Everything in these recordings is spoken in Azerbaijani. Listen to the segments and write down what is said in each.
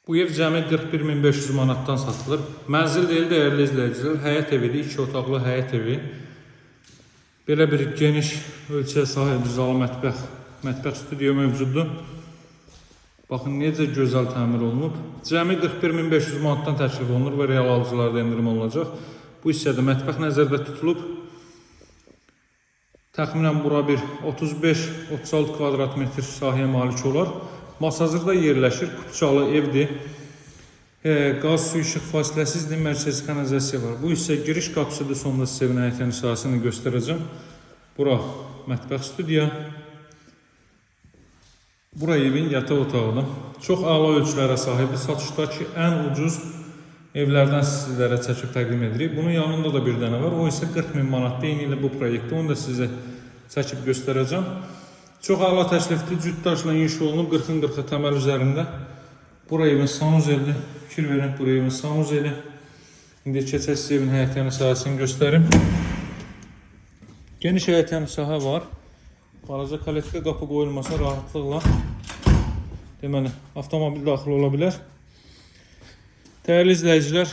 Bu ev cəmi 41.500 manatdan satılır. Mənzil deyil, dəyərli izləyicilər, həyət evidir, 2 otaqlı həyət evi. Belə bir geniş ölçüyə sahib zal mətbəx, mətbəx studiyo mövcuddur. Baxın necə gözəl təmir olunub. Cəmi 41.500 manatdan təklif olunur və real alıcılarda endirim olunacaq. Bu hissədə mətbəx nəzərdə tutulub. Təxminən bura bir 35-36 kvadrat metr sahəyə malik olar. Masazırda yerləşir, kupçalı evdir. Qaz, su, işıq fasiləsizdir, mərkəzi kanalizasiya var. Bu hissə giriş qapısıdır, sonda sizə evin həyətyanı sahəsini göstərəcəm. Bura mətbəx studiya. Bura evin yataq otağıdır. Çox əla ölçülərə sahibdir. Satışdakı ən ucuz evlərdən sizlərə çəkib təqdim edirik. Bunun yanında da bir dənə var. O isə 40 min manatdır. Eyni ilə bu proyektdə. Onu da sizə çəkib göstərəcəm. Çox əla təklifdir. Cüt daşla inşa olunub 40-ın 40-a təməl üzərində. Bura evin sanuzelidir. Fikir verin, bura evin sanuzeli. İndi keçək sizə evin həyətyanı sahəsini göstərim. Geniş həyətyanı sahə var. Balaca kaletka qapı qoyulmasa rahatlıqla deməli avtomobil daxil ola bilər. Dəyərli izləyicilər,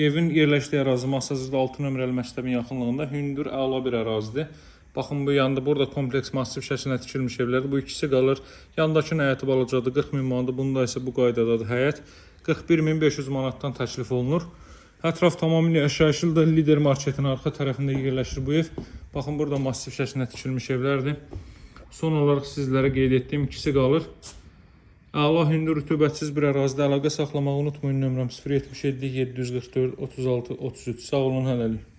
evin yerləşdiyi ərazi Masazırda 6 nömrəli məktəbin yaxınlığında hündür, əla bir ərazidir. Baxın bu yanda burada kompleks massiv şəklində tikilmiş evlərdir. Bu ikisi qalır. Yandakının həyəti balacadır, 40 min manatdır. Bunda isə bu qaydadadır həyət. 41.500 manatdan təklif olunur. Ətraf tamamilə yaşayışlıdır. Lider marketin arxa tərəfində yerləşir bu ev. Baxın burada massiv şəklində tikilmiş evlərdir. Son olaraq sizlərə qeyd etdiyim ikisi qalır. Əla hündür rütubətsiz bir ərazidə əlaqə saxlamağı unutmayın. Nömrəm 077 744 36 33. Sağ olun hələlik.